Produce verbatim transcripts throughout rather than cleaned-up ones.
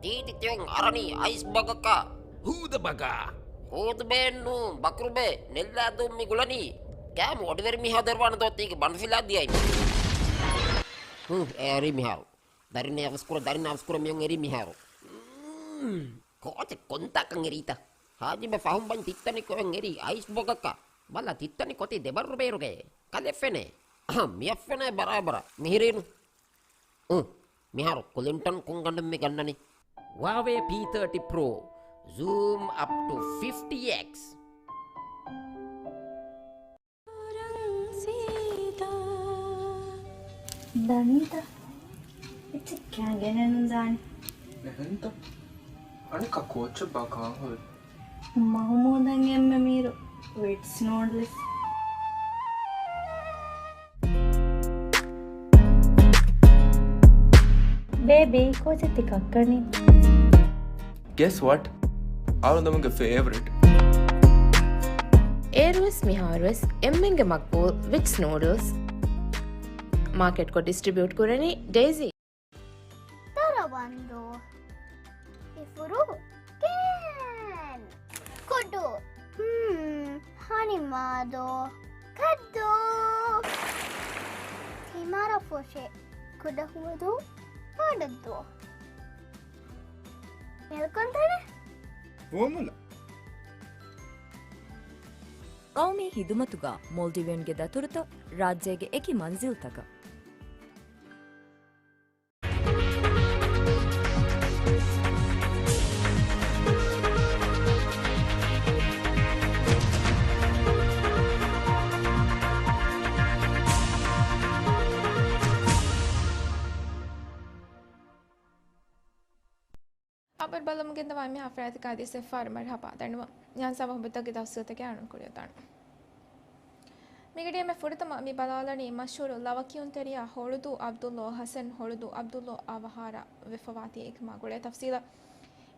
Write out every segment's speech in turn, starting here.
ތީ ތިތިވެން އަރަނީ އައިސް ބަގަކަށް. ހޫދަ ބަގާ. ހޫދުބޭއްނޫ، ބަކުރުބޭ، ނެއްލާދޫން މި ގުޅަނީ. ކާމު އޮޑިވެރި މީހާ ދޮރުވާނެ ދޯ ތީގެ ބަނޑުފިލާ ދިޔައިން. ހު، އެ އެރީ މިހާރު. ދަރިން އަވަސްކުރ، ދަރިން އަވަސްކުރ މިއޮން އެރީ މިހާރު. މް، ކޯޗެއް ކޮންތާކަން އެރީތަ؟ ހާޖިބެ ފަހުން ބަން ތިއްތަނި ކޮއެން އެރީ އައިސް ބަގަކަށް. ބަލަ ތިއްތަނި ކޮތީ ދެބައްރު ބޭރުގައޭ. ކަލެފެނޭ. އަހަ، މިއަށްފެނޭ ބަރާބަރަށް. މިހިރީނު. އު، މިހާރު ކުލިންޓަން ކުންގަނޑުން މި ގަންނަނީ. ހުއާވޭ ޕީ ތާޓީ ޕްރޯ، ޒޫމް އަޕް ޓު ފިފްޓީ އެކްސް. ދަނީތަ؟ އެއްޗެއް ކާން ގެނެއްނު ދާނެ. އެހެންތަ؟ އަނެއްކާ ކޯޗެއް ބާ ކާން ހުރި؟ މަހުމޫދަށް އެންމެ މީރު ވިޓްސް ނޫޑްލްސް. ބޭބީ، ކޯޗެއް ތި ކައްކަނީ؟ Guess what? އަޅުގަނޑުމެންގެ ފޭވަރިޓް. އޭރުވެސް މިހާރުވެސް އެންމެންގެ މަގްބޫލް ވިޓްސް ނޫޑްލްސް. މާކެޓްކޮށް ޑިސްޓްރިބިއުޓް ކުރަނީ ޑެއިޒީ. ދަރަވަންދޫ. އިފުރު. ކޭން. ކުޑު. ހުން. ހަނިމާދޯ. ކައްދޫ. ތިމަރަފުށި. ކުޑަހުވަދޫ. ބޮޑަށްދޫ. މެލްކޮންތަނެ. ފޯމުލަ. ޤައުމީ ޚިދުމަތުގަ މޯލްޑިވިއަންގެ ދަތުރުތައް ރާއްޖޭގެ އެކި މަންޒިލްތަކަށް. ޚަބަރު ބަލަމުން ގެންދަވާ މި ހަފްރާތިކާ ދިސް އެފް އާރު މަރުޙަބާ ދަންނަވަން. ޔާން ސަބަހު ބުއްތަކީ ތަފްސީލްތަކެއް އަޅުން ކުރިއަށް ދާނަން. މިގަޑިއަށް މި ފުރަތަމަ މި ބަލާލަނީ މަޝްހޫރު ލަވަ ކިޔުންތެރިޔާ ހޮޅުދޫ އަބްދުﷲ ޙަސަން، ހޮޅުދޫ އަބްދުﷲ އަވަހާރަވެފަވާތީ އެކަމާ ގުޅޭ ތަފްސީލަށް.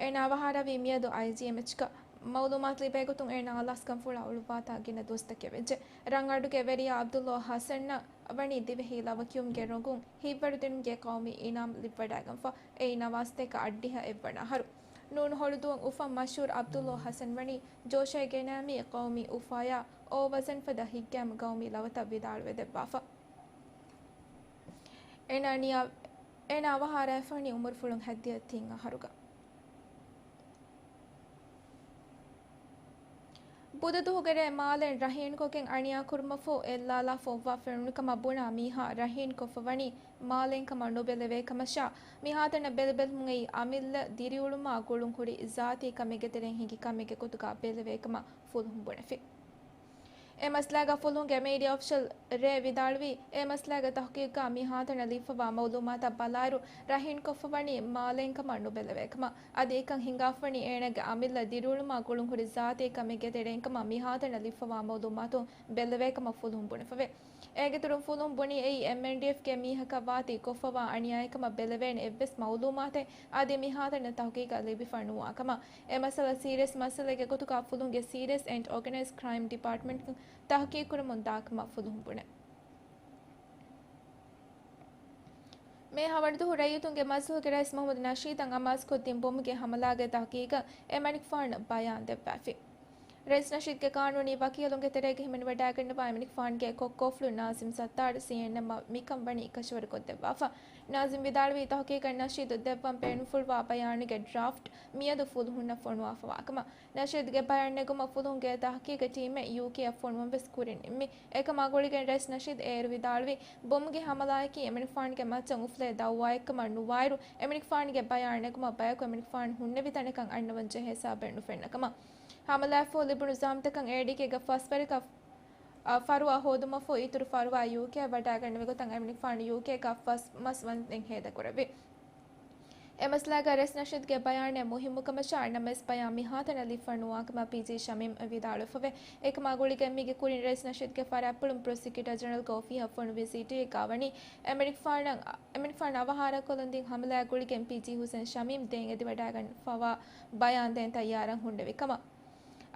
އޭނާ އަވަހާރަވީ މިއަދު އައިޖީއެމްއެޗްގަ. މައުލޫމާތު ލިބޭ ގޮތުން އޭނާ ލަސްކަންފުޅަށް އުޅުއްވާތާ ގިނަ ދުވަސްތަކެއް ވެއްޖެ. ރަނގަޅުގެ ވެރިޔާ އަބްދުﷲ ޙަސަންއަށް ވަނީ ދިވެހި ލަވަކިޔުމުގެ ރޮނގުން ހިތްވަރުދިނުމުގެ ޤައުމީ އިނާމް ލިއްވަޑައިގަންފަ. އެއީ ނަވާސްތޭކަ އަށްޑިހަ އެއްވަނަ އަހަރު. ނޫން ހޮޅުދޫއަށް އުފަން މަޝްހޫރު އަބްދުﷲ ޙަސަން ވަނީ ޖޯޝަށް ގެނައިމީ ޤައުމީ އުފާޔާ އޯ ވަޒަން ފަދަ ހިތްގައިމު ގައުމީ ލަވަތައް ވިދާޅުވެ ދެއްވާފަ. އޭނާ ނިޔާ، އޭނާ އަވަހާރަވެފަ ވަނީ އުމުރުފުޅުން ހައްދިހަ ތިން އަހަރުގަ. ބުދަ ދުވަހުގެ ރޭ މާލޭން ރަހީންކޮށްގެން އަނިޔާކުރުމަށްފަހު އެއްލާލާފަ އޮއްވާ ފެނުނު ކަމަށް ބުނާ މީހާ ރަހީންކޮށްފަ ވަނީ މާލޭން ކަމަށް ނުބެލެވޭ ކަމަށާ، މިހާތަނަށް ބެލެބެލުމުން އެއީ އަމިއްލަ ދިރިއުޅުމާ ގުޅުންހުރި ޒާތީ ކަމެއްގެ ތެރެއިން ހިނގި ކަމެއްގެ ގޮތުގަ ބެލެވޭ ކަމަށް ފުލުހުން ބުނެފި. އެ މައްސަލާގަ ފުލުހުންގެ މީޑިއާ އޮފިޝަލް ރޭ ވިދާޅުވީ، އެ މައްސަލާގެ ތަހުޤީޤާ މިހާތަނަށް ލިބިފަވާ މައުލޫމާތަށް ބަލާއިރު، ރަހީންކޮށްފަ ވަނީ މާލޭން ކަމަށް ނުބެލެވޭ ކަމަށް. އަދި އެކަން ހިނގާފަ ވަނީ އޭނާގެ އަމިއްލަ ދިރިއުޅުމާ ގުޅުންހުރި ޒާތީ ކަމެއްގެ ތެރެއިން ކަމަށް މިހާތަނަށް ލިބިފަވާ މައުލޫމާތުން ބެލެވޭ ކަމަށް ފުލުހުން ބުނެފަވޭ. އޭގެ އިތުރުން ފުލުހުން ބުނީ އެއީ އެމްއެންޑީއެފްގެ މީހަކަށް ވާތީ ކޮށްފަވާ އަނިޔާއެއް ކަމަށް ބެލެވޭނެ އެއްވެސް މައުލޫމާތެއް އަދި މިހާތަނަށް ތަހުޤީޤަށް ލިބިފަ ނުވާ ކަމަށް. އެ މައްސަލަ ސީރިއަސް މައްސަލައެއްގެ ގޮތުގަ ފުލުހުންގެ ސީރިއަސް އެންޑް އޯގަނައިޒްޑް ކްރައިމް ޑިޕާޓްމަންޓުން ތަހުޤީޤު ކުރަމުން ދާ ކަމަށް ފުލުހުން ބުނޭ. މޭ ހަވަނަދުވަހު ރައްޔިތުންގެ މަޖިލީހުގެ ރައީސް މުޙައްމަދު ނަޝީދަށް އަމާޒުކޮށްދިން ބޮމުގެ ހަމަލާގެ ތަހުޤީޤަށް އެމަނިކުފާނު ބަޔާން ދެއްވާފި. ރައީސް ނަޝީދުގެ ޤާނޫނީ ވަކީލުންގެ ތެރޭގަ ހިމެނިވަޑައިގަންނަވާ އެމަނިކުފާނުގެ ކޮއްކޯފުޅު ނާޒިމް ސައްތާރު ސީއެންއެމްއަށް މިކަން ވަނީ ކަށަވަރުކޮށްދެއްވާފަ. ނާޒިމް ވިދާޅުވީ، ތަހުޤީޤަށް ނަޝީދު ދެއްވަން ބޭނުންފުޅުވާ ބަޔާނުގެ ޑްރާފްޓް މިއަދު ފުލުހުންނަށް ފޮނުވާފަވާ ކަމަށް. ނަޝީދުގެ ބަޔާން ނެގުމަށް ފުލުހުންގެ ތަހުޤީޤު ޓީމެއް ޔޫކޭއަށް ފޮނުވަން ވެސް ކުރިން ނިންމި. އެކަމާ ގުޅިގެން ރައީސް ނަޝީދު އޭރު ވިދާޅުވީ، ބޮމުގެ ހަމަލާއަކީ އެމަނިކުފާނުގެ މައްޗަށް އުފުލޭ ދައުވާއެއްކަމަށް ނުވާއިރު، އެމަނިކުފާނުގެ ބަޔާން ނެގުމަށް ބަޔަކު އެމަނިކުފާނު ހުންނެވި ތަނަކަށް އަންނަވަން ޖެހޭ ސަބަބެއް ނުފެންނަ ކަމަށް. ހަމަލާއަށްފަހު ލިބުނު ޒައުމްތަކަށް އޭޑީކޭގެ ފަސްވަރަކަށް އަ، ފަރުވާ ހޯދުމަށްފަހު އިތުރު ފަރުވާ ޔޫކޭއަށް ވަޑައިގަންނެވި ގޮތަށް އެމަނިކުފާނު ޔޫކޭއަކަށް ފަސް މަސް ވަންދެން ހޭދަކުރެއްވި. އެ މައްސަލާގަ ރައީސް ނަޝީދުގެ ބަޔާނެއް މުހިއްމު ކަމަށާ، ނަމަވެސް ބަޔާން މިހާތަނަށް ލިބިފަ ނުވާ ކަމަށް ޕީޖީ ޝަމީމް ވިދާޅުވެފަވޭ. އެކަމާ ގުޅިގެން މީގެ ކުރިން ރައީސް ނަޝީދުގެ ފަރާތްޕުޅުން ޕްރޮސިކިއުޓަރ ޖެނެރަލްގެ އޮފީހަށް ފޮނުވި ސީޓީއެއްގަ ވަނީ އެމަނިކުފާނަށް، އެމަނިކުފާނު އަވަހާރަކޮށްލަން ދިން ހަމަލާއެއް ގުޅިގެން ޕީޖީ ހުސެން ޝަމީމް ދޭން އެދިވަޑައިގަންފަވާ ބަޔާން ދޭން ތައްޔާރަށް ހުންނެވި ކަމަށް.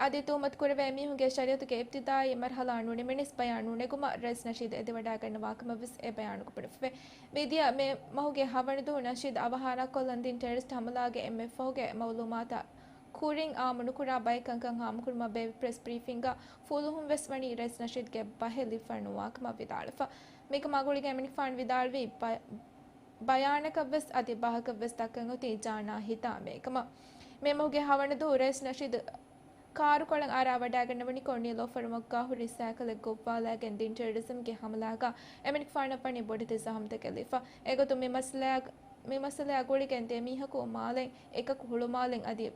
އަދި ތުހުމަތު ކުރެވޭ މީހުންގެ ޝަރީއަތުގެ އިބްތިދާއީ މަރުހަލާ ނުނިމިނެސް ބަޔާން ނުނެގުމަށް ރައީސް ނަޝީދު އެދިވަޑައިގަންނަވާ ކަމަށް ވެސް އެ ބަޔާނުގަ ބުނެފަވޭ. މިދިޔަ މޭ މަހުގެ ހަވަނަ ދުވަހު ނަޝީދު އަވަހާރަކޮށްލަން ދިން ޓެރަރިސްޓް ހަމަލާގެ އެންމެ ފަހުގެ މައުލޫމާތާ ކުރިން އާއްމު ނުކުރާ ބައެއް ކަންކަން ހާމަކުރުމަށް ބޭއްވި ޕްރެސް ބްރީފިންގަށް ފުލުހުން ވެސް ވަނީ ރައީސް ނަޝީދުގެ ބަހެއް ލިބިފައި ނުވާ ކަމަށް ވިދާޅުވެފަ. މިކަމާ ގުޅިގެން އެމަނިކުފާނު ވިދާޅުވީ ބަ-، ބަޔާނަކަށް ވެސް އަދި ބަހަކަށް ވެސް ދައްކަން އޮތީ ޖާނާ ހިތާމައެއް ކަމަށް. މޭ މަހުގެ ހަވަނަ ދުވަހު ރައީސް ނަޝީދު ކާރުކޮޅަށް އަރާ ވަޑައިގަންނަވަނިކޮށް ނީލޯފަރު މައްގާހުރި ސައިކަލެއް ގޮއްވާލައިގެން ދިން ޓެރަރިޒަމްގެ ހަމަލާގަ އެމަނިކުފާނަށް ވަނީ ބޮޑެތި ޒަހަމަތެއް އެޅިފަ. އެގޮތުން މި މައްސަލައާ، މި މައްސަލައާ ގުޅިގެން ދެ މީހަކު މާލެއް، އެކަކު ހުޅުމާލެއް އަދި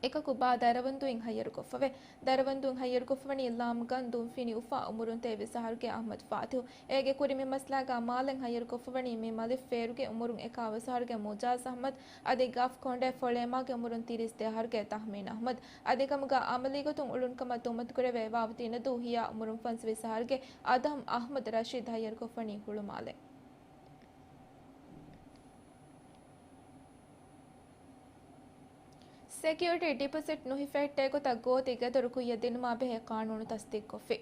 އެކަކު ބާ ދަރަވަންދުއިން ހައްޔަރުކޮށްފަވޭ. ދަރަވަންދުއިން ހައްޔަރުކޮށްފަވަނީ ލާމްގަން ދުންފިނި އުފާ އުމުރުން ތޭވީސް އަހަރުގެ އަޙްމަދު ފާތިހު. އޭގެ ކުރިން މި މައްސަލާގަ މާލެން ހައްޔަރުކޮށްފަވަނީ މި މަލިފޭރުގެ އުމުރުން އެކާވީސް އަހަރުގެ މުޖާޒް އަޙްމަދު އަދި ގަފް ކޮނޑެ ފޮޅޭމާގެ އުމުރުން ތިރީސް ދެ އަހަރުގެ ތަހްމީން އަޙްމަދު. އަދި ކަމުގަ އަމަލީގޮތުން އުޅުނު ކަމަށް ތުހުމަތު ކުރެވޭ ވާވަތީނަދޫ ހިޔާ އުމުރުން ފަންސަވީސް އަހަރުގެ އަދަމް އަޙްމަދު ރަޝީދު ހައްޔަރުކޮށްފަނީ ހުޅުމާލެން. ސެކިއުރިޓީ ޑިޕޮޒިޓް ނުހިފެހެއްޓޭ ގޮތަށް ގޯތި ގެދޮރު ކުއްޔަށް ދިނުމާ ބެހޭ ޤާނޫނު ތަސްދީޤުކޮށްފި.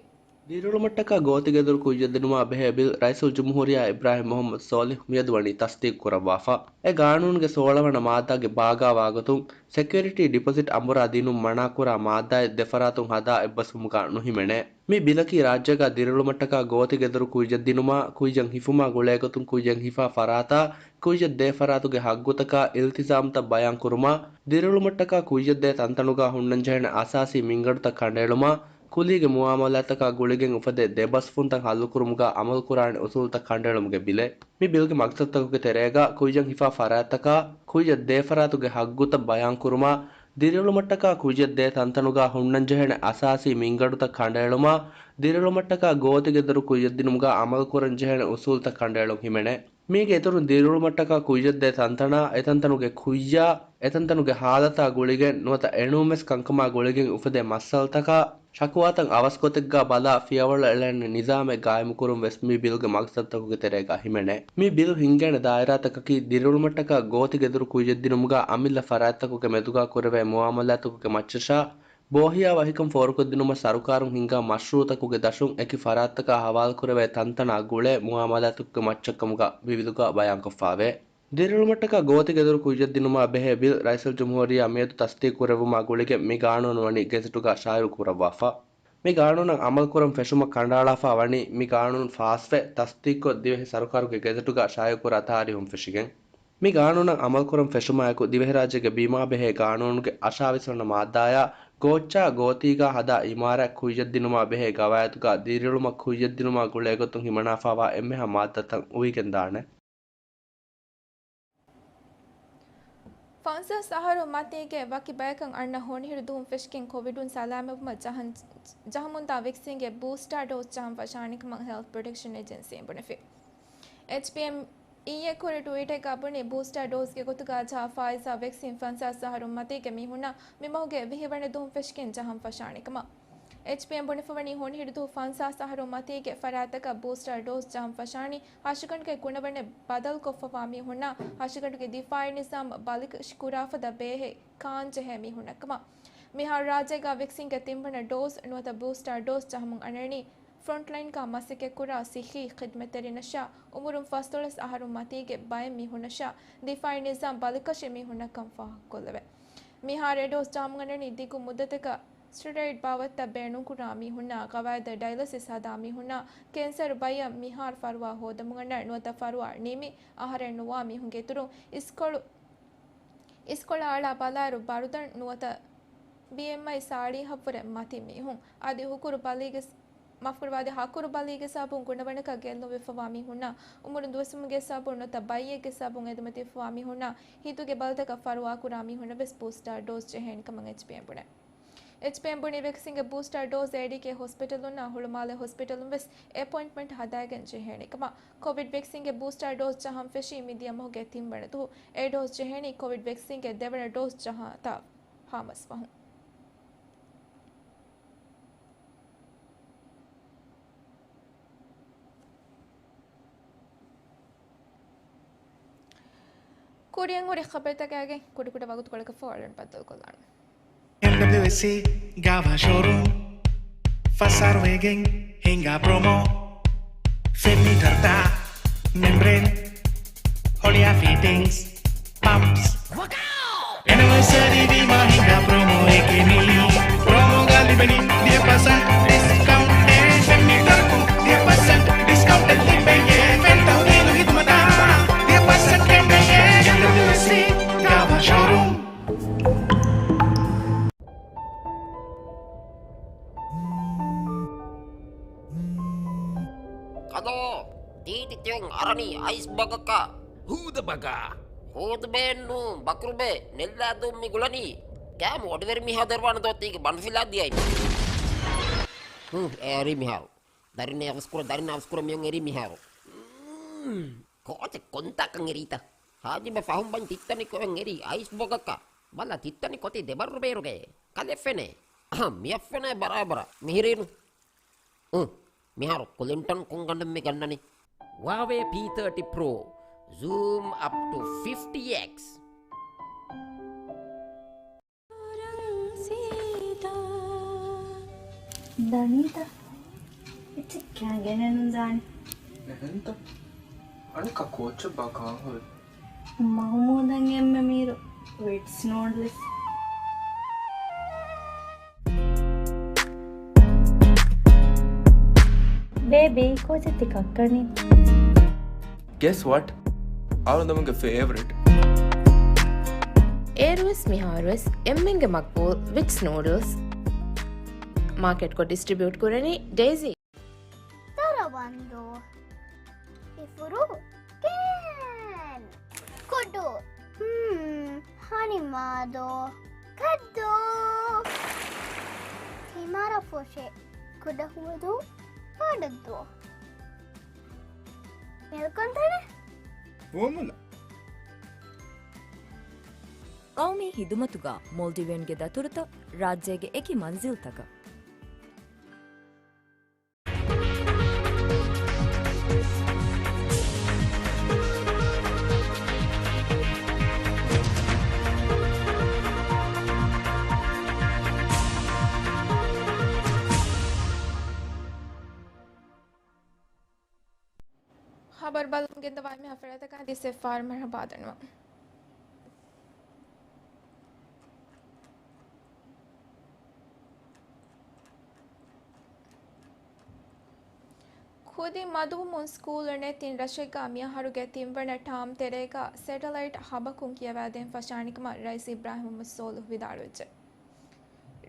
ދިރިއުޅުމަށްޓަކާ ގޯތި ގެދޮރު ކުއްޔަށް ދިނުމާ ބެހޭ ބިލް ރައީސުލްޖުމްހޫރިއްޔާ އިބްރާހިމް މުޙައްމަދު ސޯލިހު މިއަދު ވަނީ ތަސްދީޤު ކުރައްވާފަ. އެ ގާނޫނުގެ ސޯޅަ ވަނަ މާއްދާގެ ބާގާވާ ގޮތުން، ސެކިއުރިޓީ ޑިޕޮޒިޓް އަނބުރާ ދިނުން މަނާކުރާ މާއްދާއެއް ދެފަރާތުން ހަދާ އެއްބަސްވުމުގަ ނުހިމެނޭ. މި ބިލަކީ ރާއްޖޭގަ ދިރިއުޅުމަށްޓަކާ ގޯތި ގެދޮރު ކުއްޔަށް ދިނުމާ، ކުއްޔަށް ހިފުމާ ގުޅޭގޮތުން ކުއްޔަށް ހިފާ ފަރާތާ، ކުއްޔަށް ދޭ ފަރާތުގެ ހައްގުތަކާ އިލްތިޒާމްތައް ބަޔާންކުރުމާ، ދިރިއުޅުމަށްޓަކާ ކުއްޔަށް ދޭ ތަންތަނުގަ ހުންނަންޖެހޭނެ އަސާސީ މިންގަނޑުތައް ކަނޑައެޅުމާ، ކުލީގެ މުއާމަލާތަކާ ގުޅިގެން އުފެދޭ ދެބަސްވުންތައް ހައްލުކުރުމުގަ އަމަލުކުރާނެ އުސޫލުތައް ކަނޑައެޅުމުގެ ބިލެއް. މި ބިލްގެ މަގްސަދުތަކުގެ ތެރޭގަ ކުއްޔަށް ހިފާ ފަރާތްތަކާ، ކުއްޔަށް ދޭ ފަރާތުގެ ހައްގުތައް ބަޔާންކުރުމާ، ދިރިއުޅުމަށްޓަކާ ކުއްޔަށް ދޭ ތަންތަނުގަ ހުންނަންޖެހޭނެ އަސާސީ މިންގަނޑުތައް ކަނޑައެޅުމާ، ދިރިއުޅުމަށްޓަކާ ގޯތި ގެދޮރު ކުއްޔަށްދިނުމުގަ އަމަލުކުރަންޖެހޭނެ އުސޫލުތައް ކަނޑައެޅުން ހިމެނޭ. މީގެ އިތުރުން ދިރިއުޅުމަށްޓަކާ ކުއްޔަށްދޭ ތަންތަނާ، އެތަންތަނުގެ ކުއްޔާ، އެތަންތަނުގެ ހާލަތާ ގުޅިގެން ނުވަތަ އެނޫންވެސް ކަންކަމާ ގުޅިގެން އުފެދޭ މައްސަލަތަކާ، ޝަކުވާތައް އަވަސްގޮތެއްގާ ބަލާ ފިޔަވަޅު އެޅޭނެ ނިޒާމެއް ގާއިމުކުރުން ވެސް މި ބިލްގެ މަގްސަދުތަކުގެ ތެރޭގާ ހިމެނޭ. މި ބިލް ހިންގޭނެ ދާއިރާތަކަކީ ދިރިއުޅުމަށްޓަކާ ގޯތި ގެދޮރު ކުއްޔަށްދިނުމުގާ އަމިއްލަ ފަރާތްތަކުގެ މެދުގާ ކުރެވޭ މުއާމަލާތަކުގެ މައްޗަށާ، ބޯހިޔާވަހިކަން ފޯރުކޮށްދިނުމަށް ސަރުކާރުން ހިންގާ މަޝްރޫއުތަކުގެ ދަށުން އެކި ފަރާތްތަކާ ހަވާލުކުރެވޭ ތަންތަނާ ގުޅޭ މުއާމަލާތަކުގެ މައްޗަށްކަމުގަ މި ބިލުގަ ބަޔާންކޮށްފާވޭ. ދިރިއުޅުމަށްޓަކާ ގޯތި ގެދޮރު ކުއްޔަށްދިނުމާ ބެހޭ ބިލް ރައީސުލްޖުމްހޫރިއްޔާ މިއަދު ތަސްދީޤުކުރެއްވުމާ ގުޅިގެން މި ގާނޫނު ވަނީ ގެޒެޓުގަ ޝާއިޢުކުރައްވާފަ. މި ގާނޫނަށް އަމަލުކުރަން ފެށުމަށް ކަނޑައަޅާފަ ވަނީ މި ގާނޫނު ފާސްވެ ތަސްދީޤުކޮށް ދިވެހި ސަރުކާރުގެ ގެޒެޓުގަ ޝާއިޢުކުރާ ތާރީހުން ފެށިގެން. މި ގާނޫނަށް އަމަލުކުރަން ފެށުމާއެކު ދިވެހިރާއްޖޭގެ ބީމާބެހޭ ގާނޫނުގެ އަށާވީސް ވަނަ މާއްދާޔާ ގޯއްޗާ ގޯތީގާ ހަދާ އިމާރާތް ކުއްޔަށްދިނުމާ ބެހޭ ގަވާއިދުގާ ދިރިއުޅުމަށް ކުއްޔަށްދިނުމާ ގުޅޭގޮތުން ހިމަނާފާވާ އެންމެހާ މާއްދާތައް އުވިގެންދާނެ. ފަންސާސް އަހަރު މަތީގެ ވަކި ބަޔަކަށް އަންނަ ހޮނިހިރު ދުވަހުން ފެށިގެން ކޮވިޑުން ސަލާމަތްވުމަށް ޖަހަން، ޖަހަމުންދާ ވެކްސިންގެ ބޫސްޓާ ޑޯޒް ޖަހަން ފަށާނެ ކަމަށް ހެލްތް ޕްރޮޓެކްޝަން އެޖެންސީން ބުނެފި. އެޗްޕީއެމް އިއްޔެ ކުރި ޓުވީޓެއްގަ ބުނި، ބޫސްޓާ ޑޯޒްގެ ގޮތުގަ ޖަހާ ފާއިޒާ ވެކްސިން ފަންސާސް އަހަރު މަތީގެ މީހުންނަށް މި މަހުގެ ވިހި ވަނަ ދުވަހުން ފެށިގެން ޖަހަން ފަށާނެ ކަމަށް. އެޗްޕީއެމް ބުނެފަވަނީ ހޮނިހިރު ދުވަހު ފަންސާސް އަހަރު މަތީގެ ފަރާތްތަކަށް ބޫސްޓާ ޑޯޒް ޖަހަން ފަށާނީ ހަށިގަނޑުގެ ގުނަވަނެއް ބަދަލުކޮށްފަވާ މީހުންނާ ހަށިގަނޑުގެ ދިފާއީ ނިޒާމް ބަލިކަށި ކުރާފަދަ ބޭހެއް ކާން ޖެހޭ މީހުންނަށް ކަމަށް. މިހާރު ރާއްޖޭގަ ވެކްސިންގެ ތިންވަނަ ޑޯޒް ނުވަތަ ބޫސްޓާ ޑޯޒް ޖަހަމުން އަންނަނީ ފްރޮންޓްލައިންގަ މަސައްކަތްކުރާ ސިއްހީ ޚިދްމަތްތެރިންނަށާ، އުމުރުން ފަސްދޮޅަސް އަހަރު މަތީގެ ބައެއް މީހުންނަށާ، ދިފާއީ ނިޒާމް ބަލިކަށި މީހުންނަށްކަން ފާހަގަކޮށްލެވޭ. މިހާރު އެ ޑޯޒް ޖަހަމުން އަންނަނީ ދިގު މުއްދަތަކަށް ސްޓެރޮއިޑް ބާވަތްތައް ބޭނުންކުރާ މީހުންނާ، ގަވާއިދަށް ޑަޔަލިސިސް ހަދާ މީހުންނާ، ކެންސަރު ބައްޔަށް މިހާރު ފަރުވާ ހޯދަމުން އަންނަ ނުވަތަ ފަރުވާ ނިމި އަހަރެއް ނުވާ މީހުންގެ އިތުރުން އިސްކޮޅު، އިސްކޮޅަށް އަޅާ ބަލާއިރު ބަރުދަން ނުވަތަ ބީއެމްއައި ސާޅީހަށްވުރެ މަތި މީހުން، އަދި ހުކުރު ބަލީގެ މަފްކުރުވާދި ހަކުރު ބަލީގެ ސަބަބުން ގުނަވަނަކަށް ގެއްލުންވެފަވާ މީހުންނާ، އުމުރުން ދުވަސްވުމުގެ ސަބަބުން ނުވަތަ ބައްޔެއްގެ ސަބަބުން އެދުމަތިވެފަވާ މީހުންނާ، ހިތުގެ ބަލިތަކަށް ފަރުވާކުރާ މީހުންނަށް ވެސް ބޫސްޓާ ޑޯޒް ޖެހޭނެ ކަމަށް އެޗްޕީއެމް ބުނޭ. އެޗްޕީއެމް ބުނީ ވެކްސިންގެ ބޫސްޓާ ޑޯޒް އޭޑީކޭ ހޮސްޕިޓަލުންނާ ހުޅުމާލެ ހޮސްޕިޓަލުން ވެސް އެޕޮއިންޓްމަންޓް ހަދާގެން ޖެހޭނެ ކަމަށް. ކޮވިޑް ވެކްސިންގެ ބޫސްޓާ ޑޯޒް ޖަހަން ފެށީ މިދިޔަ މަހުގެ ތިންވަނަ ދުވަހު. އެ ޑޯޒް ޖެހޭނީ ކޮވިޑް ވެކްސިންގެ ދެވަނަ ޑޯޒް ޖަހާތާ ހާމަސް ފަހުން. ކުރިއަށް ހުރި ޚަބަރުތަކާގެ ކުޑަކުޑަ ވަގުތުކޮޅަކަށް ފޯރުން ބައްދަލުކޮށްލާނަން. ޑަބްލިއުއެސްސީ ގާވާ ޝޯރޫމް ފަސް އަހަރު ވެގެން ހިނގާ ޕްރޮމޯ. ފެންމީޓަރުތައް މެމްބްރޭން ހޮޅިއާ ފިޓިންގްސް ޕަމްޕްސް. އެނިވަރސަރީ ވީމާ ހިނގާ ޕްރޮމޯއެކޭ މީ. ޕްރޮމޯގަ ލިބެނީ ދިހަ ޕަސެންޓް ޑިސްކައުންޓެއް. ފެންމީޓަރަކުން ދިހަ ޕަސެންޓް ޑިސްކައުންޓެއް ލިބެޔޭ. ފެން ތަހުލީލު ހިދުމަތާ ދިހަ ޕަސެންޓް ކެނޑެޔޭ. ޑަބްލިއުއެސްސީ ގާވާ ޝޯރޫމް. ކަލޯ، ތީތި ތިޔަން އަރަނީ އައިސް ބަގަކަށް. ހޫދަ ބަގާ. ހޫދުބޭއެއްނޫ، ބަކުރުބޭ، ނެއްލާދޫ މި ގުޅަނީ. ކާމު އޮޑިވެރި މީހާ ދެރުވާނެ ދޯ ތީގެ ބަނޑުފިލާ ދިޔައި. ހު، އޭރީ މިހާރު. ދަރިން އަވަސްކުރ، ދަރިން އަވަސްކުރ މިޔޮން އެރީ މިހާރު. ކޯޗެއް ކޮންތާކަން އެރީތަ؟ ހާޖިބަ ފަހުން ބަން ތިއްތަނި ކޮއެން އެރީ އައިސް ބޮގަކަށް. ބަލަ ތިއްތަނި ކޮތި ދެބައްރު ބޭރުގެ. ކަލެއް ފެނޭ. އަހަ، މިއަށް ފެނޭ ބަރާބަރަށް. މިހިރީނު. އު، މިހާރު ކުލިންޓަން ކޮން ގަނޑެއް މި ގަންނަނީ؟ ހުއާވޭ ޕީ ތާޓީ ޕްރޯ. ޒޫމް އަޕް ޓު ފިފްޓީ އެކްސް. ދަނީތަ؟ އެއްޗެއް ކާން ގެނެއްނު ދާނެ. އެހެންތަ؟ އަނެއްކާ ކޯޗެއްބާ ކާން ހުރި؟ މަހުމޫދަށް އެންމެ މީރު ވިޓްސް ނޫޑްލްސް. ބޭބީ، ކޯޗެއް ތި ކައްކަނީ؟ Guess what? އަޅުގަނޑުމެންގެ ފޭވަރިޓް. އޭރުވެސް މިހާރުވެސް އެންމެންގެ މަގްބޫލް ވިޓްސް ނޫޑްލްސް. މާކެޓްކޮށް ޑިސްޓްރިބިއުޓް ކުރަނީ ޑޭޒީ. ދަރަވަންދޫ. އިފުރު. ކޭން. ކުޑު. ހުން. ހަނިމާދޯ. ކައްދޫ. ތިމަރަފުށި. ކުޑަހުވަދޫ. ބޮޑަށްދޫ. މިލްކުންތަނެ. ފުވައްމުލައް. ގައުމީ ހިދުމަތުގަ މޯލްޑިވިއަންގެ ދަތުރުތައް ރާއްޖޭގެ އެކި މަންޒިލްތަކަށް. ޚަބަރު ބަލަމުން ގެންދަވާ އެންމެހާ ފަރާތްތަކަށް ދިސް އެފް އާރް މަރުޙަބާ ދަންނަވަން. ކުދިން މަދުވުމުން ސްކޫލް ނެތް ތިން ރަށެއްގަ މިއަހަރުގެ ތިންވަނަ ޓާމް ތެރޭގަ ސެޓެލައިޓް ހަބަކުން ކިޔަވާދޭން ފަށާނެ ކަމަށް ރައީސް އިބްރާހިމް މުހައްމަދު ސޯލިހު ވިދާޅުވެއްޖެ.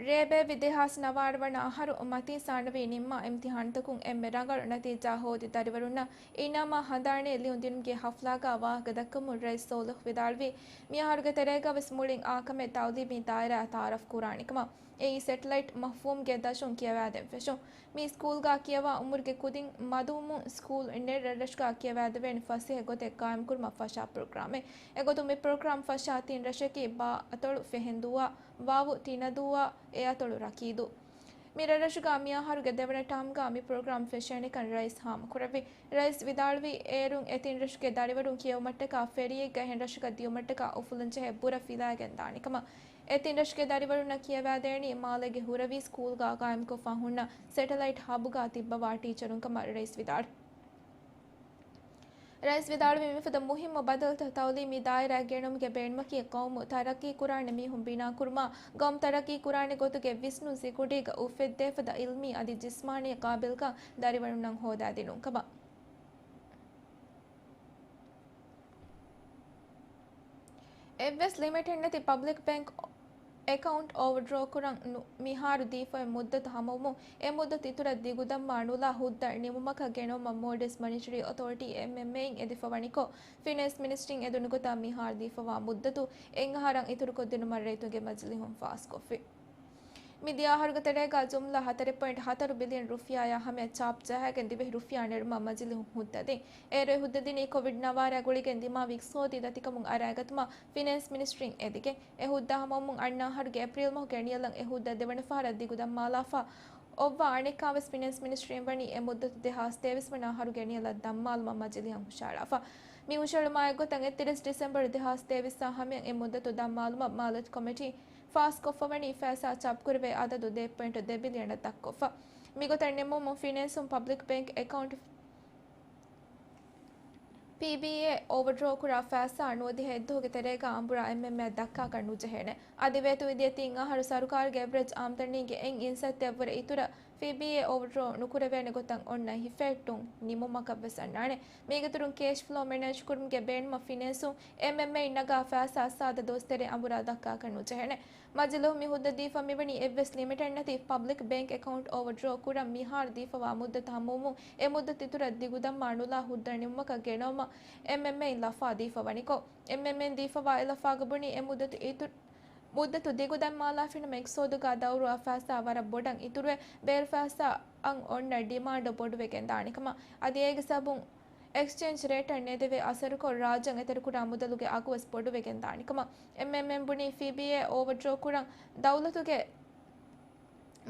ރޭ ބޭއްވި ދެހާސް ނަވާރަ ވަނަ އަހަރު މަތީ ސާނަވީ ނިންމާ އިމްތިހާނުތަކުން އެންމެ ރަނގަޅު ނަތީޖާ ހޯދި ދަރިވަރުންނަށް އިނާމާ ހަނދާނީ ލިޔުން ދިނުމުގެ ހަފްލާގަ ވާހަކަ ދައްކަމުން ރައީސް ސޯލިހު ވިދާޅުވީ، މިއަހަރުގެ ތެރޭގަވެސް މުޅިން އާކަމެއް ތައުލީމީ ދާއިރާއަށް ތައާރަފް ކުރާނެ ކަމަށް. އެއީ ސެޓެލައިޓް މަފްހޫމްގެ ދަށުން ކިޔަވާދޭން ފެށުން. މި ސްކޫލްގަ ކިޔަވާ އުމުރުގެ ކުދިން މަދުވުމުން ސްކޫލް ނެތް ރަށްރަށުގަ ކިޔަވާދެވޭނެ ފަސޭހަ ގޮތެއް ގާއިމްކުރުމަށް ފަށާ ޕްރޮގްރާމެއް. އެގޮތުން މި ޕްރޮގްރާމް ފަށާ ތިން ރަށަކީ ބާ އަތޮޅު ފެހެންދޫއާ، ވާވު ތިނަދޫއާ، އެ އަތޮޅު ރަކީދޫ. މި ރަށްރަށުގަ މިއަހަރުގެ ދެވަނަ ޓާމްގަ މި ޕްރޮގްރާމް ފެށޭނެކަން ރައީސް ހާމަކުރެއްވި. ރައީސް ވިދާޅުވީ، އޭރުން އެ ތިން ރަށުގެ ދަރިވަރުން ކިޔެވުމަށްޓަކާ ފެރީއެއްގަ އެހެން ރަށަކަށް ދިޔުމަށްޓަކާ އުފުލުންޖެހޭ ބުރަ ފިލާގެން ދާނެ ކަމަށް. އެ ތިން ރަށުގެ ދަރިވަރުންނަށް ކިޔަވާދޭނީ މާލޭގެ ހުރަވީ ސްކޫލްގަ ގާއިމްކޮށްފަ ހުންނަ ސެޓެލައިޓް ހަބުގަ ތިއްބަވާ ޓީޗަރުން ކަމަށް ރައީސް ވިދާޅުވި. ރައީސް ވިދާޅުވީ، މިފަދަ މުހިއްމު ބަދަލުތައް ތައުލީމީ ދާއިރާއަށް ގެނައުމުގެ ބޭނުމަކީ ޤައުމު ތަރައްޤީ ކުރާނެ މީހުން ބިނާކުރުމާ، ޤައުމު ތަރައްޤީ ކުރާނެ ގޮތުގެ ވިސްނުން ސިކުނޑީގަ އުފެއްދޭފަދަ ޢިލްމީ އަދި ޖިސްމާނީ ޤާބިލްކަން ދަރިވަރުންނަށް ހޯދާދިނުން ކަމަށް. އެއްވެސް ލިމިޓެއް ނެތި ޕަބްލިކް ބޭންކް އެކައުންޓް އޯވަރޑްރޯ ކުރަން ނު-، މިހާރު ދީފައި މުއްދަތު ހަމަވުމުން، އެ މުއްދަތު އިތުރަށް ދިގުދަންމާ ނުލާ ހުއްދަ ނިމުމަކަށް ގެނައުމަށް މޯލްޑިވްސް މަނިޓަރީ އޮތޯރިޓީ، އެމްއެމްއޭ، އިން އެދިފަވަނިކޮށް، ފިނޭންސް މިނިސްޓްރީން އެދުނު ގޮތަށް މިހާރު ދީފަވާ މުއްދަތު އެއްއަހަރަށް އިތުރުކޮށްދިނުމަށް ރައްޔިތުންގެ މަޖިލީހުން ފާސްކޮށްފި. މި ދިޔަ އަހަރުގެ ތެރޭގަ ޖުމްލަ ހަތަރެއް ޕޮއިންޓް ހަތަރު ބިލިއަން ރުފިޔާއާ ހަމަޔަށް ޗާޕް ޖަހައިގެން ދިވެހި ރުފިޔާ ނެރުމަށް މަޖިލީހުން ހުއްދަ ދިން. އޭރު އެ ހުއްދަ ދިނީ ކޮވިޑް ނަވާރަ ގުޅިގެން ދިމާވި އިޤްތިޞާދީ ދަތިކަމުން އަރާގަތުމަށް ފިނޭންސް މިނިސްޓްރީން އެދިގެން. އެ ހުއްދަ ހަމަވުމުން އަންނަ އަހަރުގެ އޭޕްރީލް މަހުގެ އެނިޔަލަށް އެ ހުއްދަ ދެވަނަ ފަހަރަށް ދިގުދަންމާލާފަ އޮއްވާ އަނެއްކާވެސް ފިނޭންސް މިނިސްޓްރީން ވަނީ އެ މުއްދަތު ދެހާސް ތޭވީސް ވަނަ އަހަރުގެ އެނިޔަލަށް ދަންމާލުމަށް މަޖިލީހަށް ހުށަހަޅާފަ. މި ހުށަހެޅުމާ އެއްގޮތަށް އެއްތިރީސް ޑިސެމްބަރު ދެހާސް ތޭވީސް އާ ހަމަޔަށް އެ މުއްދަތު ދަން މާލުމަށް މާލަތި ކޮމިޓީ ފާސްކޮށްފަވަނީ ފައިސާ ޗާޕްކުރެވޭ އަދަދު ދެ ޕޮއިންޓު ދެ ބިލިއަނަށް ދަށްކޮށްފަ. މިގޮތަށް ނިމުމުން ފިނޭންސުން ޕަބްލިކް ބޭންކް އެކައުންޓް ޕީބީއޭ އޯވަރޑްރޯ ކުރާ ފައިސާ ނުވަދިހަ އެއްދުވަހުގެ ތެރޭގަ އަނބުރާ އެމްއެމްއޭއަށް ދައްކާކަށް ނުޖެހޭނެ. އަދި ވޭތުވެދިޔަ ތިން އަހަރު ސަރުކާރުގެ އެވްރެޖް އާމްދަނީގެ އެއް އިންސައްތަ އެއްވުރެ އިތުރަށް ޕީބީއޭ އޯވަރޑްރޯ ނުކުރެވޭނެ ގޮތަށް އޮންނަ ހިފެހެއްޓުން ނިމުމަކަށްވެސް އަންނާނެ. މީގެ އިތުރުން ކޭޝް ފްލޯ މެނޭޖް ކުރުމުގެ ބޭނުމަށް ފިނޭންސުން އެމްއެމްއޭއިން ނަގާ ފައިސާ ސާދަ ދުވަސް ތެރޭ އަނބުރާ ދައްކާކަށް ނުޖެހޭނެ. މަޖިލީހު މި ހުއްދަ ދީފަ މިވަނީ އެއްވެސް ލިމިޓެއް ނެތި ޕަބްލިކް ބޭންކް އެކައުންޓް އޯވަރޑްރޯ ކުރަން މިހާރު ދީފަވާ މުއްދަތު ހަމަވުމުން އެ މުއްދަތު އިތުރަށް ދިގުދަންމާ ނުލާ ހުއްދަ ނިމުމަކަށް ގެނައުމަށް އެމްއެމްއޭއިން ލަފާ ދީފަވަނިކޮށް، އެމްއެމްއޭއިން ދީފަވާ އެ ލަފާގަ ބުނީ އެ މުއްދަތު އިތު-، މުއްދަތު ދިގުދަންމާލާފިނަމަ އިޤްތިޞާދުގަ ދައުރުވާ ފައިސާ ވަރަށް ބޮޑަށް އިތުރުވެ، ބޭރު ފައިސާއަށް އޮންނަ ޑިމާންޑު ބޮޑުވެގެން ދާނެކަމަށް، އަދި އޭގެ ސަބަބުން އެކްސްޗޭންޖް ރޭޓަށް ނެދެވޭ އަސަރުކޮށް، ރާއްޖެއަށް އެތެރެކުރާ މުދަލުގެ އަގުވެސް ބޮޑުވެގެން ދާނެކަމަށް، އެމްއެމްއޭއިން ބުނީ ފީބީއޭ އޯވަރޑްރޯ ކުރަން ދައުލަތުގެ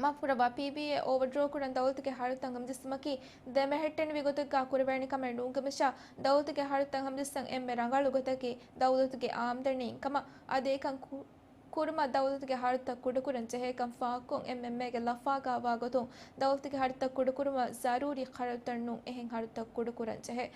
މަފްކުރައްވާ ޕީބީއޭ އޯވަރޑްރޯ ކުރަން ދައުލަތުގެ ހަރަދުތައް ހަމަޖެއްސުމަކީ ދެމެހެއްޓެނިވި ގޮތެއްގަ ކުރެވޭނެ ކަމެއް ނޫންކަމަށާ، ދައުލަތުގެ ހަރަދުތައް ހަމަޖެއްސަން އެންމެ ރަނގަޅު ގޮތަކީ ދައުލަތުގެ އާމްދަނީ ކަމަށް، އަދި އެކަން ކު-، ކުރުމަށް ދައުލަތުގެ ހަރަދުތައް ކުޑަކުރަން ޖެހޭކަން ފާހަގަކޮށް، އެމްއެމްއޭގެ ލަފާގަ ވާގޮތުން ދައުލަތުގެ ހަރަދުތައް ކުޑަކުރުމަށް ޒަރޫރީ ޚަރަދުތައް ނޫން އެހެން ހަރަދުތައް ކުޑަކުރަން ޖެހޭ.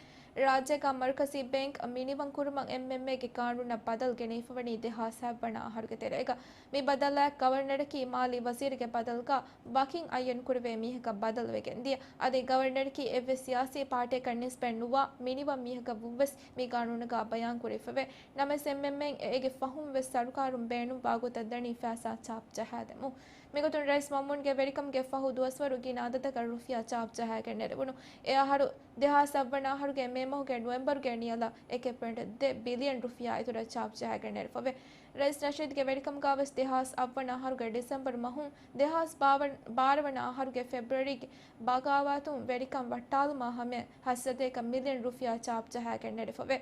ރާއްޖޭގަ މަރުކަޒީ ބޭންކް މިނިވަން ކުރުމަށް އެމްއެމްއޭގެ ގާނޫނަށް ބަދަލު ގެނެވިފަވަނީ ދެހާސް ހަތްވަނަ އަހަރުގެ ތެރޭގަ. މި ބަދަލާއި ގަވަރނަރަކީ މާލީ ވަޒީރުގެ ބަދަލުގަ ވަކިން އައްޔަން ކުރެވޭ މީހަކަށް ބަދަލުވެގެން ދިޔަ. އަދި ގަވަރނަރަކީ އެއްވެސް ސިޔާސީ ޕާޓީއަކަށް ނިސްބަތް ނުވާ މިނިވަން މީހަކަށް ވުންވެސް މި ގާނޫނުގަ ބަޔާން ކުރެވިފަވޭ. ނަމަވެސް އެމްއެމްއޭއިން އޭގެ ފަހުން ވެސް ސަރުކާރުން ބޭނުންވާ ގޮތަށް ދަނީ ފައިސާ ޗާޕް ޖަހާދެމުން. މިގޮތުން ރައީސް މައުމޫންގެ ވެރިކަމުގެ ފަހު ދުވަސްވަރު ގިނަ އަދަދަކަށް ރުފިޔާ ޗާޕް ޖަހާގެން ނެރެވުނު. އެ އަހަރު ދެހާސް އަށްވަނަ އަހަރުގެ މޭ މަހުގެ ނޮވެމްބަރުގެ ނިޔަލަށް އެކެއް ޕޮއިންޓު ދެ ބިލިއަން ރުފިޔާ އިތުރަށް ޗާޕް ޖަހާގެން ނެރެފަވޭ. ރައީސް ނަޝީދުގެ ވެރިކަމުގަވެސް ދެހާސް އަށްވަނަ އަހަރުގެ ޑިސެމްބަރު މަހުން ދެހާސް ބާވަނަ، ބާރަ ވަނަ އަހަރުގެ ފެބްރުއަރީގެ ބަޣާވާތުން ވެރިކަން ވައްޓާލުމާ ހަމަޔަށް ހަތްސަތޭކަ މިލިއަން ރުފިޔާ ޗާޕް ޖަހާގެން ނެރެފަވޭ.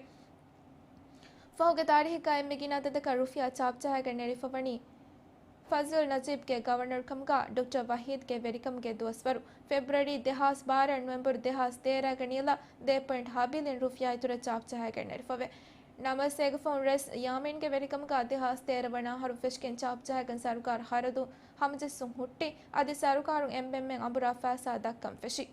ފަހުގެ ތާރީހެއްގަ އެންމެ ގިނަ އަދަދަކަށް ރުފިޔާ ޗާޕް ޖަހާގެން ނެރެފަވަނީ ފަޒްލު ނަޖީބްގެ ގަވަރނަރުކަމުގަ ޑޮކްޓަރ ވަހީދްގެ ވެރިކަމުގެ ދުވަސްވަރު، ފެބްރުއަރީ ދެހާސް ބާރަ، ނޮވެމްބަރު ދެހާސް ތޭރަގެ ނިޔަލަށް ދެ ޕޮއިންޓު ހަ ބިލިއަން ރުފިޔާ އިތުރަށް ޗާޕް ޖަހާގެން ނެރެފަވޭ. ނަމަވެސް އޭގެ ފަހުން ރައީސް ޔާމީންގެ ވެރިކަމުގަ ދެހާސް ތޭރަ ވަނަ އަހަރު ފެށިގެން ޗާޕް ޖަހާގެން ސަރުކާރު ހަރަދު ހަމަޖެއްސުން ހުއްޓި، އަދި ސަރުކާރުން އެމްއެމްއޭން އަނބުރާ ފައިސާ ދައްކަން ފެށި.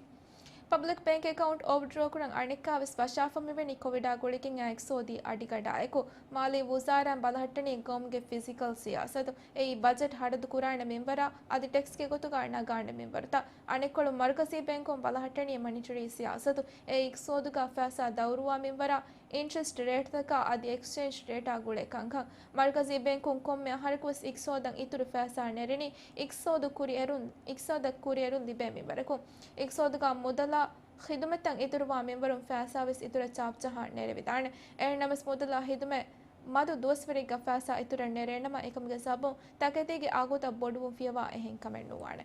ޕަބްލިކް ބޭންކް އެކައުންޓް އޯވަރޑްރޯ ކުރަން އަނެއްކާވެސް ވަށާފަ މިވަނީ ކޮވިޑާ ގުޅިގެން އާ އިޤްތިޞާދީ އަޑިގަނޑާއެކު. މާލީ ވުޒާރާއިން ބަލަހައްޓަނީ ގައުމުގެ ފިސްކަލް ސިޔާސަތު، އެއީ ބަޖެޓް ހަރަދު ކުރާނެ މިންވަރާ އަދި ޓެކްސްގެ ގޮތުގަ ނަގާނެ މިންވަރުތައް. އަނެއްކޮޅު މަރުކަޒީ ބޭންކުން ބަލަހައްޓަނީ މަނިޓަރީ ސިޔާސަތު، އެއީ އިޤްތިޞާދުގަ ފައިސާ ދައުރުވާ މިންވަރާ އިންޓްރެސްޓް ރޭޓްތަކާ އަދި އެކްސްޗޭންޖް ރޭޓާ ގުޅޭ ކަންކަން. މަރުކަޒީ ބޭންކުން ކޮންމެ އަހަރަކުވެސް އިޤްތިޞާދަށް އިތުރު ފައިސާ ނެރެނީ، އިޤްތިޞާދަށް ކުރިއެރުން، އިޤްތިޞާދަށް ކުރިއެރުން ލިބޭ މިންވަރަކުން. އިޤްތިޞާދުގަ މުދަލާ ޚިދުމަތްތައް އިތުރުވާ މިންވަރުން ފައިސާވެސް އިތުރަށް ޗާޕް ޖަހާ ނެރެވިދާނެ. އެހެންނަމަވެސް މުދަލާ ޚިދުމަތް މަދު ދުވަސްވަރެއްގަ ފައިސާ އިތުރަށް ނެރޭނަމަ، އެކަމުގެ ސަބަބުން ތަކެތީގެ އަގުތައް ބޮޑުވުން ފިޔަވާ އެހެން ކަމެއް ނުވާނެ.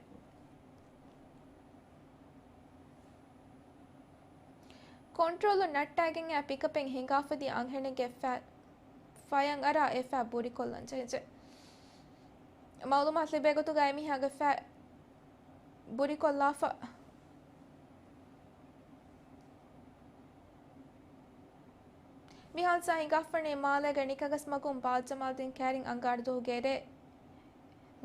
ކޮންޓްރޯލުން ނައްޓާގެން އައި ޕިކަޕެއް ހިނގާފަދިޔަ އަންހެނެއްގެ ފަ-، ފަޔަށް އަރާ އެ ފައި ބުރިކޮށްލަން ޖެހިއްޖެ. މައުލޫމާތު ލިބޭ ގޮތުގައި މީހާގެ ފައި ބުރިކޮށްލާފަ. މި ހާދިސާ ހިނގާފަވަނީ މާލޭގެ ނިކަގަސް މަގުން ބާލް ޖަމާލްދީން ކައިރިން އަންގާރަ ދުވަހުގެ ރޭ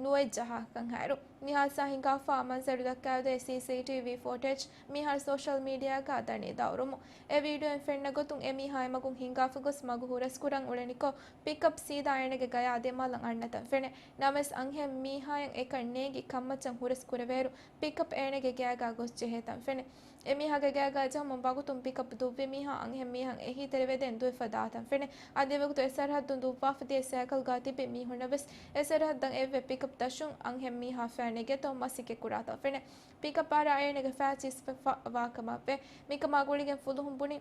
ނުވައެއް ޖަހާކަން ހައިރު. މި ހާދިސާ ހިނގާފާ މަންޒަރު ދައްކާދޭ ސީސީޓީވީ ފުޓޭޖް މިހާރު ސޯޝަލް މީޑިއާގަ ދަނީ ދައުރުމު. އެ ވީޑިއޯއިން ފެންނަ ގޮތުން އެ މީހާ އެ މަގުން ހިނގާފަ ގޮސް މަގު ހުރަސްކުރަން އުޅެނިކޮށް، ޕިކަޕް ސީދާ އޭނަގެ ގަޔާ ދެމާލަށް އަންނަތަން ފެނޭ. ނަމަވެސް އަންހެން މީހާއަށް އެކަން ނޭނގި ކަންމައްޗަށް ހުރަސް ކުރެވޭއިރު، ޕިކަޕް އޭނަގެ ގަޔާގަ ގޮސް ޖެހޭތަން ފެނޭ. އެމީހާގެ ގަޔާގަ ޖެހުމުން ވަގުތުން ޕިކަޕް ދުއްވި މީހާ އަންހެން މީހާއަށް އެހީތެރިވެދޭން ދުވެފަ ދާތަން ފެނޭ. އަދި އެވަގުތު އެ ސަރަހައްދުން ދުއްވާފަ ދިޔަ ސައިކަލްގަ ތިބި މީހުންނަށް ވެސް އެ ސަރަހައްދަށް އެއްވެ ޕިކަޕް ދަށުން އަންހެން މީހާ ފައި ނެގޭތޯ މަސައްކަތް ކުރާތަން ފެނޭ. ޕިކަޕް އަރާ އޭނަގެ ފައި ޗިއްސަވާ ކަމަށްވޭ. މިކަމާ ގުޅިގެން ފުލުހުން ބުނި،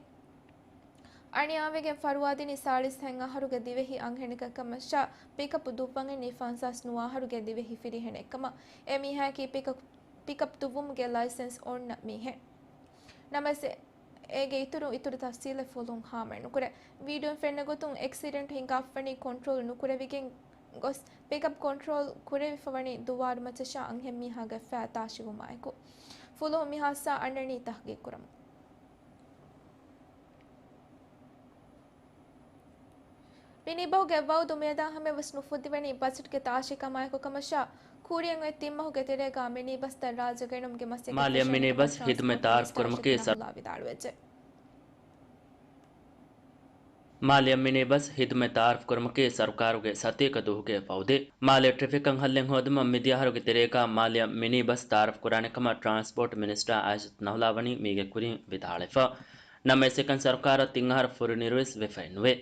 އަނިޔާވެގެން ފަރުވާދިނީ ސާޅީސް ހަތް އަހަރުގެ ދިވެހި އަންހެނަކަށް ކަމަށާ، ޕިކަޕް ދުއްވަން އެންނީ ފަންސާސް ނުވަ އަހަރުގެ ދިވެހި ފިރިހެނެއްކަމަށް. އެ މީހާއަކީ ޕިކަޕް، ޕިކަޕް ދުއްވުމުގެ ލައިސަންސް އޮންނަ މީހެއް. ނަމަވެސް އޭގެ އިތުރު، އިތުރު ތަފްސީލެއް ފުލުހުން ހާމައެއް ނުކުރޭ. ވީޑިއޯއިން ފެންނަ ގޮތުން އެކްސިޑެންޓް ހިނގާފަވަނީ ކޮންޓްރޯލް ނުކުރެވިގެން ގޮސް، ޕިކަޕް ކޮންޓްރޯލް ކުރެވިފަވަނީ ދުވާރުމައްޗަށާ އަންހެން މީހާގެ ފައި ތާށިވުމާއެކު. ފުލުހުން މި ހާދިސާ އަންނަނީ ތަހުގީގު ކުރަމުން. މިނީ ބަހުގެ ވައުދު މިއަދާ ހަމަޔަށްވެސް ނުފުއްދިވަނީ ބަޖެޓްގެ ތާށި ކަމާއެކު ކަމަށާ، ކުރިއަށް އޮތް ތިން މަހުގެ ތެރޭގަ މިނީ ބަސްތައް ރާއްޖެ ގެނުމުގެ މަސައްކަތް މާލެއަށް ފެށުނީ މިނީ ބަސް ހިދުމަތް ތައާރަފް ކުރުމަކީ ސަރު- ނަހުލާ ވިދާޅުވެއްޖެ. މާލެއަށް މިނީ ބަސް ހިދުމަތް ތައާރަފް ކުރުމަކީ ސަރުކާރުގެ ސަތޭކަ ދުވަހުގެ ވައުދެއް. މާލެ ޓްރެފިކް ކަންހައްލެއް ހޯދުމަށް މިދިޔަ އަހަރުގެ ތެރޭގަ މާލެއަށް މިނީ ބަސް ތައާރަފް ކުރާނެ ކަމަށް ޓްރާންސްޕޯޓް މިނިސްޓަރ އާއިޒަތު ނަހުލާ ވަނީ މީގެ ކުރިން ވިދާޅުވެފަ. ނަމަވެސް އެކަން ސަރުކާރަށް ތިން އަހަރު ފުރިނިރުވެސް ވެފައެއް ނުވޭ.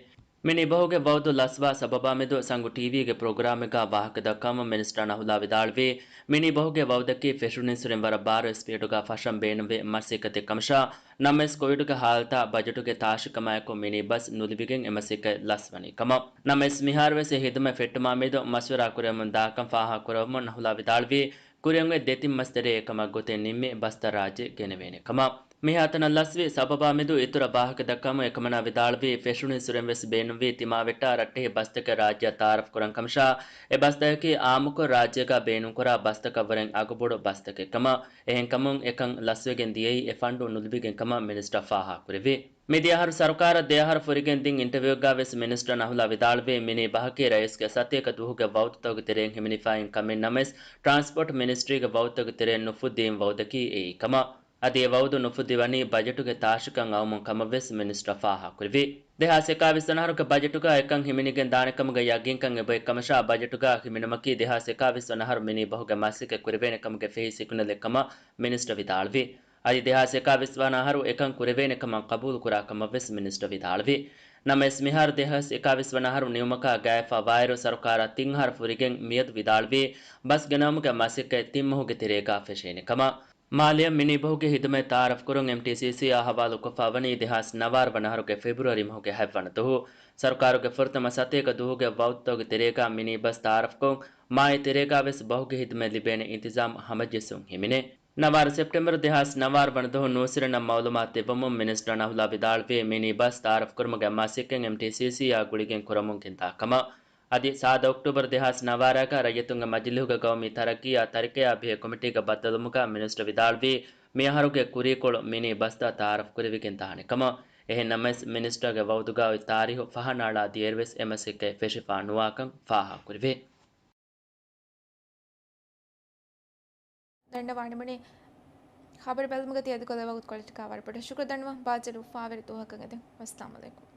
މިނީ ބަހުގެ ވައުދު ލަސްވާ ސަބަބާމެދު ސަނގު ޓީވީގެ ޕްރޮގްރާމެއްގަ ވާހަކަ ދައްކަވަމުން މިނިސްޓަރ ނަހުލާ ވިދާޅުވީ، މިނީ ބަހުގެ ވައުދަކީ ފެށުންއިންސުރެން ވަރަށް ބާރު ސްޕީޑުގަ ފަށަން ބޭނުންވި މަސައްކަތެއް ކަމަށާ، ނަމަވެސް ކޮވިޑުގެ ހާލަތާ ބަޖެޓުގެ ތާށިކަމާއެކު މިނީ ބަސް ނުލިބިގެން އެ މަސައްކަތް ލަސްވަނީ ކަމަށް. ނަމަވެސް މިހާރުވެސް އެ ހިދުމަތް ފެއްޓުމާމެދު މަޝްވަރާ ކުރެވެމުން ދާކަން ފާހަގަކުރެވުމުން ނަހުލާ ވިދާޅުވީ، ކުރިއަށް އޮތް ދެތިން މަސް ތެރޭ އެކަމަށް ގޮތެއް ނިންމި ބަސްތައް ރާއްޖެ ގެނެވޭނެ ކަމަށް. މިހާތަނަށް ލަސްވި ސަބަބާމެދު އިތުރަށް ވާހަކަ ދައްކަމުން އެކަމަނާ ވިދާޅުވީ، ފެށުންއިންސުރެން ވެސް ބޭނުންވީ ތިމާވެއްޓާ ރައްޓެހި ބަސްތަކެއް ރާއްޖެއަށް ތައާރަފް ކުރަން ކަމަށާ، އެ ބަސްތަކަކީ އާއްމުކޮށް ރާއްޖޭގަ ބޭނުންކުރާ ބަސްތަކަށްވުރެން އަގުބޮޑު ބަސްތަކެއް ކަމަށް. އެހެންކަމުން އެކަން ލަސްވެގެން ދިޔައީ އެ ފަންޑު ނުލިބިގެން ކަމަށް މިނިސްޓަރ ފާހަގަކުރެއްވި. މިދިޔަ އަހަރު ސަރުކާރަށް ދެ އަހަރު ފުރިގެން ދިން އިންޓަވިއުއެއްގަ ވެސް މިނިސްޓަރ ނަހުލާ ވިދާޅުވީ، މިނީ ބަހަކީ ރައީސްގެ ސަތޭކަ ދުވަހުގެ ވައުދުތަކުގެ ތެރެއިން ހިމެނިފައި އިން ކަމެއް ނަމަވެސް، ޓްރާންސްޕޯޓް މިނިސްޓްރީގެ ވައުދުތަކުގެ ތެރެއިން ނުފުއްދިވިން ވައުދަކީ އެއީ ކަމަށް. އަދި އެ ވައުދު ނުފުއްދިވަނީ ބަޖެޓުގެ ތާށިކަން އައުމުން ކަމަށްވެސް މިނިސްޓަރ ފާހަގަކުރެއްވި. ދެހާސް އެކާވީސް ވަނަ އަހަރުގެ ބަޖެޓުގަ އެކަން ހިމެނިގެން ދާނެކަމުގެ ޔަގީންކަން އެބައޮތް ކަމަށާ، ބަޖެޓުގަ ހިމެނުމަކީ ދެހާސް އެކާވީސް ވަނަ އަހަރު މިނީ ބަހުގެ މަސައްކަތް ކުރެވޭނެ ކަމުގެ ފެހި ސިގްނަލެއް ކަމަށް މިނިސްޓަރ ވިދާޅުވި. އަދި ދެހާސް އެކާވީސް ވަނަ އަހަރު އެކަން ކުރެވޭނެ ކަމަށް ޤަބޫލު ކުރާ ކަމަށް ވެސް މިނިސްޓަރ ވިދާޅުވި. ނަމަވެސް، މިހާރު ދެހާސް އެކާވީސް ވަނަ އަހަރު ނިމުމަކާ ގާތްފަ ވާއިރު، ސަރުކާރަށް ތިން އަހަރު ފުރިގެން މިއަދު ވިދާޅުވީ، ބަސް ގެނައުމުގެ މަސައްކަތް ތިން މަހުގެ ތެރޭގަ ފެށޭނެ ކަމަށް. މާލެއަށް މިނީ ބަހުގެ ހިދުމަތް ތައާރަފް ކުރުން އެމްޓީސީސީއާ ހަވާލުކޮށްފަ ވަނީ ދެހާސް ނަވާރަ ވަނަ އަހަރުގެ ފެބްރުއަރީ މަހުގެ ހަތްވަނަ ދުވަހު. ސަރުކާރުގެ ފުރަތަމަ ސަތޭކަ ދުވަހުގެ ވައުދުތަކުގެ ތެރޭގަ މިނީ ބަސް ތައާރަފްކޮށް، މާއެ ތެރޭގަ ވެސް ބަހުގެ ހިދުމަތް ލިބޭނެ އިންތިޒާމް ހަމަޖެއްސުން ހިމެނޭ. ނަވާރަ ސެޕްޓެމްބަރު ދެހާސް ނަވާރަ ވަނަ ދުވަހު ނޫސިރަންނަށް މައުލޫމާތު ދެއްވަމުން މިނިސްޓަރ ނަހުލާ ވިދާޅުވީ، މިނީ ބަސް ތައާރަފް ކުރުމުގެ މަސައްކަތް އެމްޓީސީސީއާ ގުޅިގެން ކުރަމުން ގެންދާ ކަމަށް. އަދި ސާދަ އޮކްޓޫބަރު ދެހާސް ނަވާރައިގަ ރައްޔިތުންގެ މަޖިލީހުގެ ގައުމީ ތަރައްގީއާ ތަރިކަޔާ ބެހޭ ކޮމިޓީގެ ބައްދަލުވުމުގަ މިނިސްޓަރ ވިދާޅުވީ، މިއަހަރުގެ ކުރީކޮޅު މިނީ ބަސްތައް ތައާރަފް ކުރެވިގެން ދާނެ ކަމަށް. އެހެން ނަމަވެސް، މިނިސްޓަރގެ ވައުދުގަ އޮތް ތާރީހު ފަހަނައަޅާ ދިޔައިރުވެސް އެ މަސައްކަތް ފެށިފަ ނުވާކަން ފާހަގަކުރެވޭ. ދަންނަވާނެ މުނި ޚަބަރު ބެލުމުގަ ތިޔަދި ކޮލެ ވަގުތު ކޮޅެއްޓަކާ ވަރަށް ބޮޑަށް ޝުކުރު ދަންނަވަން. ބާއްޖަވެރި އުފާވެރި ދުވަހަކަށް އެދެން. ވައްސަލާމް އަލައިކުމް.